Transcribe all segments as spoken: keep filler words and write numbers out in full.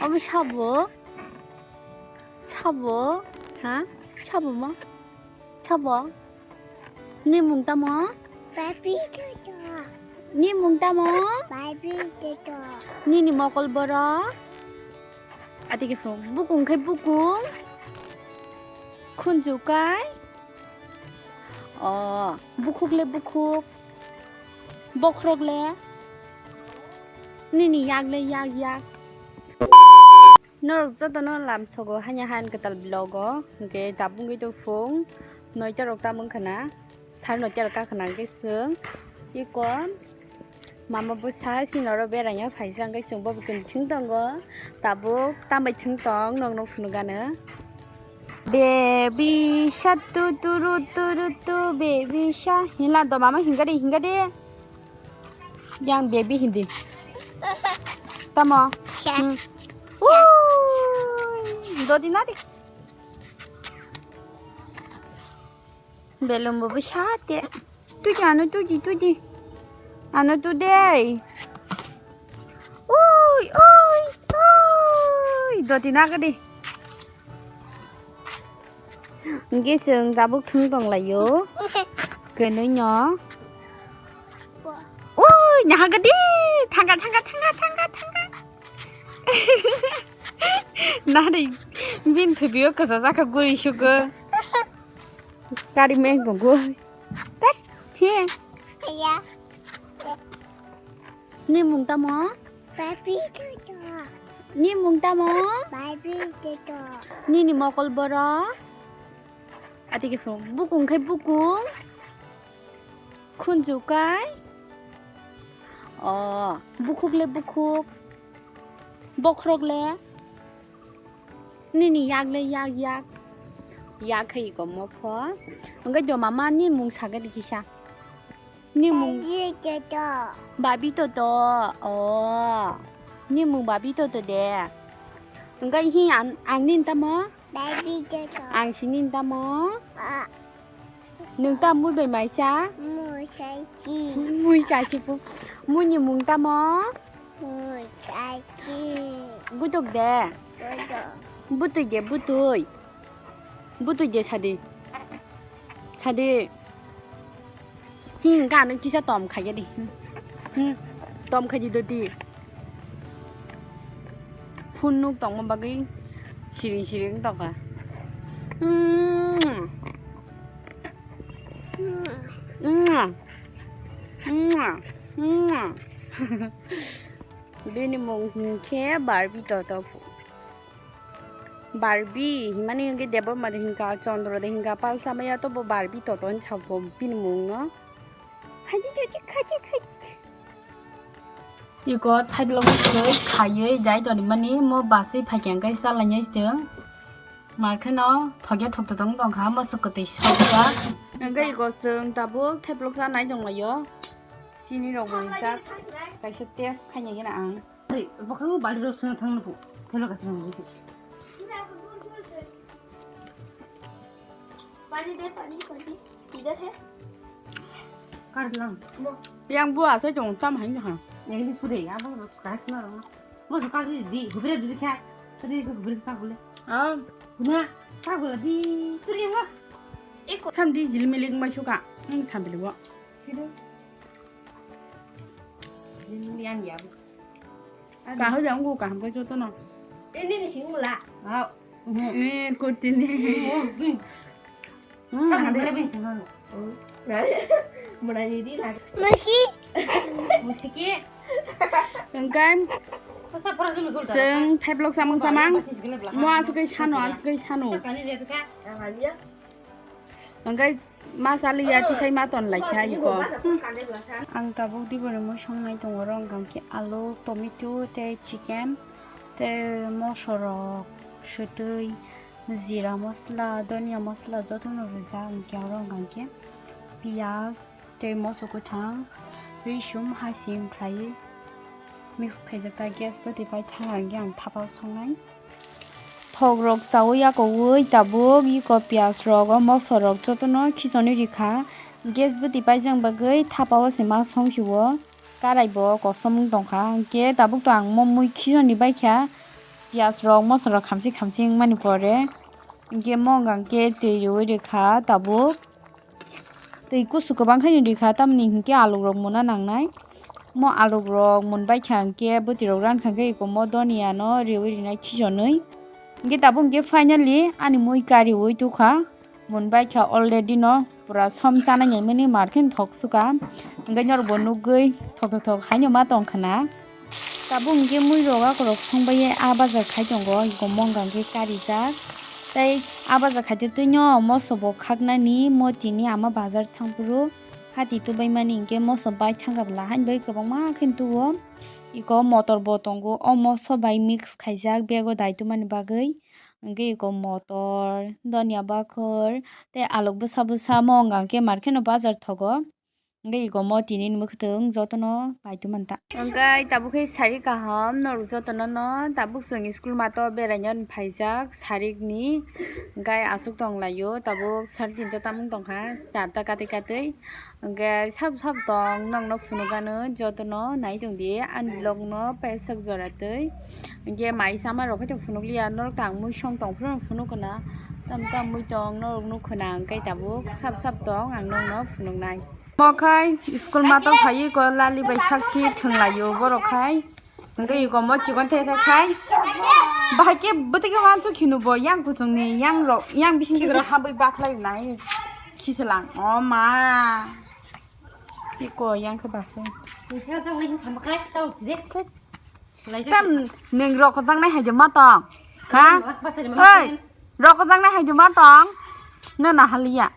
Omo sabo? Sabo? Ha? Sabo mo? Sabo? Ni mung tamo? Baby Toto. Ni mung tamo? Baby Toto. Nini mokol borok? Ati ke phung. Bukung khai bukung. Khunju kai. O, bukhuk le bukhuk. Bokhorok le. Nini yak le yak yak. Norok jotono lamsogo hanya han kwtal vlog o. Hwnkhe tabuk wngwi tong phung noita rok tamo wngkha na. Sar noita rok kakha na hwnkhe chwng iko mama bwsa sini oro beraina phaijak hwnkhe chwng bo bwkhe thwng tongo. Tabuk tambai thwng tong nok nok phunukgano. Baby shark tu tu ru tu ru tu baby shark. Hinla do mama hinga de hinga de. Yang baby hindi. Tamo? Shark. Hmm. Shark. Wuii. Dodi na de. Belum bo bwsa te. Tuji ano tuji tuji. Ano tu de. Ui ui ui. Doti na gadi. Hwnkhe chwng tabuk thwng tong laio. Kwnwi no. Ui naha gadi. Thanga thanga thanga thanga thanga. Nari bin thubio kwchajak kha guri sugo. Kari meng tongo. Tek, he. Iya. Ni mung tamo? Baby Toto. Ni mung tamo? Baby Toto. Nini mokol borok? Ati ke phung. Bukung khai bukung. Khunju kai. O, bukhuk le bukhuk. Bokhorok le. Nini yak le yak yak. Yak khai iko mopho. Hwnkhe do mama ni mung saga di kisa. Ni mung Baby Toto. Babi Toto. O. Ni mung Babi Toto de. Hwnkhe hi ang, ang nin tamo? Baby Toto. Ang si nin tamo? Ah. Nwng ta mui bai maisa? Mui sachi. Mui sachi po. Mui ni mung tamo? Mui sachi. Gutuk de? Gutuk. Butui de, butui. Butui de sadi. Sadi. Hmm, gano kisa tom khaiya di. Hmm. Tom khai di dodi. Phunuk tongma bagwi siring siring tongkha. Mm. Mm. Mm. Mm. Bini mung hwnkhe Barbie Toto. Barbie himani hwnkhe Debbarma de hinka, Chandra de hinka, palsa maya to bo Barbie Toto hinwi sabo bini mungno. Khaji, khaji, khaji, khaji. Iko thaiblok soi khaiwi dai tonimani mo baswi phaikha hwnkhe chalainai chwng. Markheno thokya thokto tong tongkha mo swk kwtwi sokjak. Hwnkhe iko chwng tabuk thaiblok chanai tonglaio. Chini rok bo rijak kaisa test khainai gana ang. Hey, bokhango bali rok suna thang nuku. Thelo kaisa nang nuku. पानी दे, पानी, पानी। इधर है। Kar lang. Yang bu asai jong tam hai nokha. Yang ni sure, abo rok sky suna rok. Mo so kagri di, hubire di kha. Tadi ko hubire ka bole. Ah. Huna, ka bole di, turi ngo. Eko. Sam di jilmiling mai suka. Ang sam bili bo. Sida. Jilmiling ya. Kaham jang go kaham kai joto no. Ini ni sing mula. Wow. Eh, kutini. Hmm. Sama bela bin sing mula. Mula ni di lah. Musi. Musiki. Engkai. Masa pura tu mikul dah. Seng, thaiblok samang samang. Mo asuk kai sano, asuk kai sano. Kani dia tu kan. Yang dia. Hwnkhe ma chaliya tisai ma ton laikha iko. Ang tabuk diboni mui songnai tongo, oro hwnkha khe alu, tomato tei chicken tei mosorok, swtwi, jira masala, dhania masala jotono rijak, hwnkhe oro hwnkha khe piyaj tei moso kwthang, risum, hasim khlaiwi mix khaijak ta gas bwtwi pai thang hwnkhe ang thapao songnai. Thok rok chaui yakoui tabuk iko piyaj rok o moso rok jotono khichonwi rikha. Gas bwtwi paijak bagwi thapao se ma song sio. Karai bo kosom wng tongkha. Hwnkhe tabuk to ang mo mui khichonwi baikha. piyaj rok, moso rok khamsi khamsi wngmani pore, hinkhe mo wngkha hinkhe twi riui rikha tabuk. Twi kusu kwbang khe ni rikha, tamoni hinkhe aluk rok muna nangnai. Mo aluk rok munbai kha hinkhe bwtwi rok rankha hinkhe iko mo doniya no riui rinai khijonwi. Hinkhe tabuk hinkhe finally ani mui kariui tukha. Munbai kha already no pura som chanai naimani markhe thok suka. Hinkhe norok bo nugwi thok thok thok haino ma tong khna. Tabuk hinkhe mui rok akorok songbai a bazar khai tongo, iko mo wngkha hinkhe karijak. Tei a bazar khai twi no moso bo khaknani mo tini ama bazar thangphuru hati tubaimani hinkhe moso bai thangkha bwla haino bagwi kwbangma khe tuo. Iko motor bo tongo, o moso bai mix khaijak bego dai tumani bagwi. Hinkhe iko motor, donia bakhor tei aluk bwsa bwsa mo wngkha hinkhe markhe no bazar thogo. Hinkhe iko mo tini ni mwkhwtwng jotono paitwi manta. Hinkhe tabuk khe sari kaham norok jotono no tabuk chwng school mato beraina phaijak sarikni hinkhe aswk tonglaio tabuk sari tinta tamung tongkha charta katwi katwi hinkhe sab sab tong nokno phunukgano jotono nai tongdi ani vlog no peswk jora twi hinkhe mai sama rok khe phunukliya norok tang mui song tongphuru phunukgwna tamo tamo mui tong norok nukkha na hinkhe tabuk sab sab tong ang nokno phunuknai. Mo khai school mato phaiwi ko lali bai sakchi thwnglaio borok khai. Hinkhe iko mo chikon the the khai. Bahai khe bwtwi khe uansuk khinu bo yang kuchungni yang rok yang bising khe habwi bakhlai nai khiselang. O ma. Iko yang khe basing. Tam nwng rok kwchang nai hai de ma tong. Ha? Oi. Rok kwchang nai hai de ma tong. No na haliya.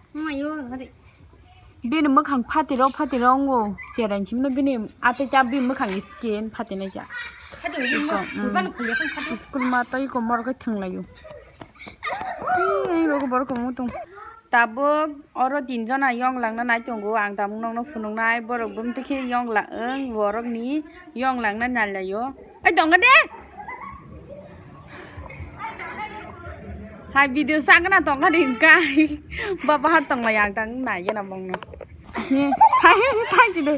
Bini mwkhang phatiro phatiro wngo cherai simno bini atwi cha bini mwkhang skin phatinai cha. Iko, mm. School ma tei iko morok khe thwnglaio. Ei, rogo borok kwbangma tong. Tabuk oro tin jona yong langna nai tongo ang tabuk nokno phunuknai borok bumtwi khe yong la wng borokni yong langna nailaio. Ai tongkha de. Hai video sakna tongkha de hinkha. Ba bahar tonglai ang tang nai gana bongno. Thang thang chide.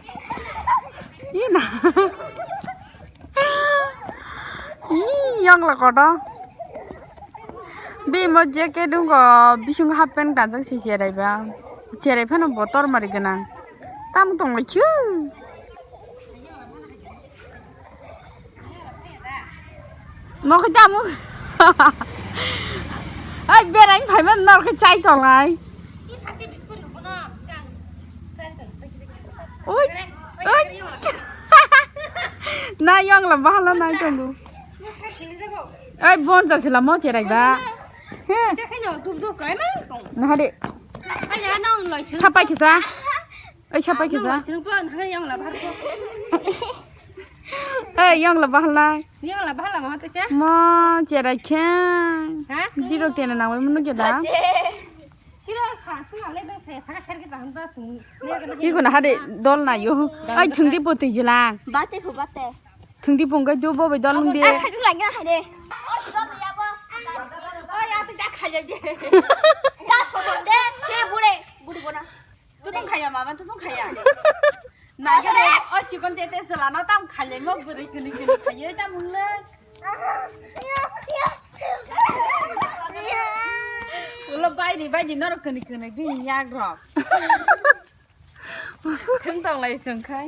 Ina. Ih, yang la kodo. Bimo jacket dungo bising half pant kanjak si cherai ba. Cherai phano botor mari gwnang. Tam tong lai khiu. Nokhe damu. Ai berai phaiman nor khe chai tonglai. Oi, oi. Na yang la bahala nai tongo. Ai bon ja sila mo cherai ba. He. Nahade. Sapai kisa. Ai sapai kisa. Ai yang la bahala. Mo cherai khe. Zero tena nangwi munu keda. Iko na hade dol na yo. Ai thungdi po twi jilang. Bate ko bate. Thungdi pungkai do bo bai dol nung de. Ai khajik lagi na hade. Oi ati ja khajik de. Ja soton de. He bure. Bure bona. Tutung khaya mama tutung khaya. Na ya de. O chikon tete sala na tam khajik mo bure kini kini khaya tam le. Ulo baidi baidi norok kini kini bini yak rok. Khwng tong lai sung khai.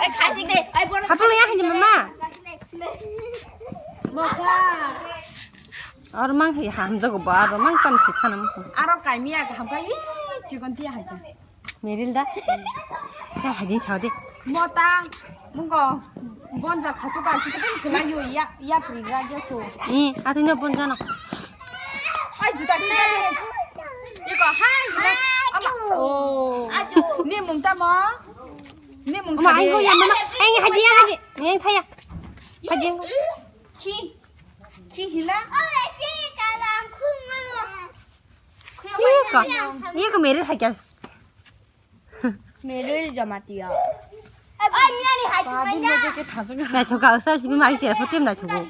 Ai khajik de. Ai bona. Haplo ya hini mama. Mokha. Or mang hai hamjago ba aro mang tam si khanam. Aro kaimi ya ham kai. Chikon ti hai. Meril da. Ta hajin sao de. Mota, mungo, bonja khasu ka kisa pun kela yo ya, ya pri ga ge ko. Eh, ati no bonja no. Ai juta kisa de. Iko hai. Ama. Oh. Ni mung ta mo. Ni mung sa. Ai ko ya mama. Ai haji ya haji. Yang thaya. Haji. Khi. Khi hila. Iko. Iko mere hai kya. Merui Jamatia. Oi, miyani hai. Naithoka usal sibi mai sera photem naithogo.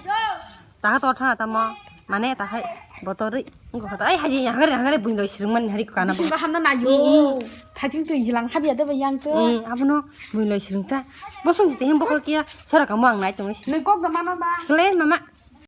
Taha to thana tamo. Mane tahai botorui. Ngo kata ai haji hangare hangare buino sirung man hari kana bo. Ba hamna nayo. Thajing tui jilang habia de ba yang to. Eh, abono buino sirung ta. Bosong site hem bokol kia sora kamo ang nai tongis. Nui kok da mano ba. Kle mama.